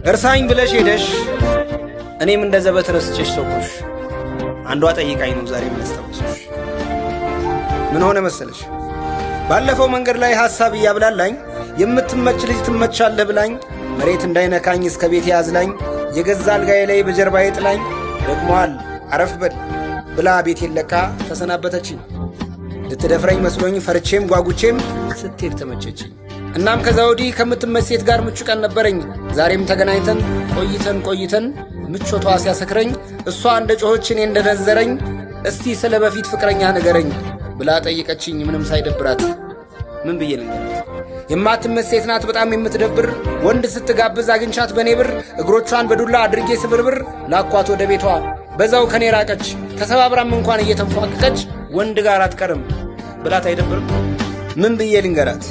እርሳኝ ብለሽ ሄደሽ እኔም እንደ ዘበት ረስቼሽ ተውኩሽ። አንዷ ጠይቃኝ ነው ዛሬ የሚያስታውስሽ። ምን ሆነ መሰለሽ፣ ባለፈው መንገድ ላይ ሐሳብ እያብላላኝ የምትመች ልጅ ትመቻለህ ብላኝ መሬት እንዳይነካኝ እስከ ቤት ያዝላኝ የገዛ አልጋዬ ላይ በጀርባዬ ጥላኝ ደክሞሃል አረፍ በል ብላ ቤቴን ለቃ ተሰናበተችኝ። ልትደፍረኝ መስሎኝ ፈርቼም ጓጉቼም ስትሄድ ተመቸችኝ። እናም ከዛ ወዲህ ከምትመች ሴት ጋር ምቹ ቀን ነበረኝ። ዛሬም ተገናኝተን ቆይተን ቆይተን ምቾቷ ሲያሰክረኝ እሷ እንደ ጮኸች እኔ እንደነዘረኝ እስቲ ስለ በፊት ፍቅረኛ ንገረኝ ብላ ጠየቀችኝ ምንም ሳይደብራት። ምን ብዬ ልንገራት? የማትመች ሴት ናት በጣም የምትደብር፣ ወንድ ስትጋብዝ አግኝቻት በኔ ብር እግሮቿን በዱላ አድርጌ ስብርብር ላኳት ወደ ቤቷ፣ በዛው ከኔ ራቀች። ተሰባብራም እንኳን እየተንፏቀቀች ወንድ ጋር አትቀርም ብላት አይደብርም? ምን ብዬ ልንገራት?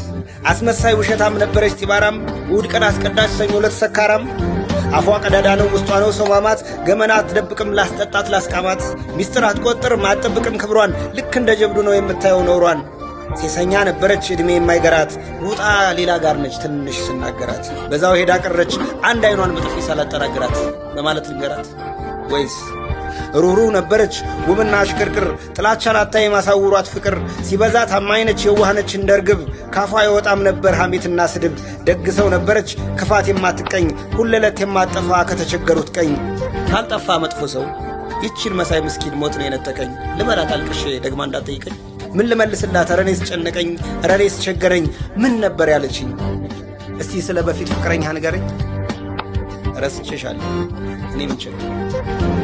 አስመሳይ ውሸታም ነበረች ጢባራም፣ እሑድ ቀን አስቀዳሽ ሰኞ ዕለት ሰካራም፣ አፏ ቀዳዳ ነው ውስጧ ነው ሰው ማማት፣ ገመና አትደብቅም ላስጠጣት ላስቃማት፣ ሚስጥር አትቆጥርም አትጠብቅም ክብሯን፣ ልክ እንደ ጀብዱ ነው የምታየው ነውሯን። ሴሰኛ ነበረች ዕድሜ የማይገራት፣ ሩጣ ሌላ ጋር ነች ትንሽ ስናገራት፣ በዛው ሄዳ ቀረች አንድ አይኗን በጥፊ ሳላጠራግራት በማለት ልንገራት ወይስ ሩህሩህ ነበረች ውብና አሽቅርቅር፣ ጥላቻን አታይም አሳውሯት ፍቅር፣ ሲበዛ ታማኝ ነች የዋህ ነች እንደ ርግብ፣ ካፏ አይወጣም ነበር ሐሜትና ስድብ፣ ደግ ሰው ነበረች ክፋት የማትቀኝ፣ ሁለለት የማትጠፋ ከተቸገሩት ቀኝ፣ ካልጠፋ መጥፎ ሰው ይቺን መሳይ ምስኪን ሞት ነው የነጠቀኝ ልበላት አልቅሼ ደግማ እንዳትጠይቀኝ? ምን ልመልስላት? ኧረ እኔስ ጨነቀኝ፣ ኧረ እኔስ ቸገረኝ። ምን ነበር ያለችኝ? እስቲ ስለ በፊት ፍቅረኛ ንገረኝ። ረስቼሻለሁ፣ እኔ ምን ቸገረኝ?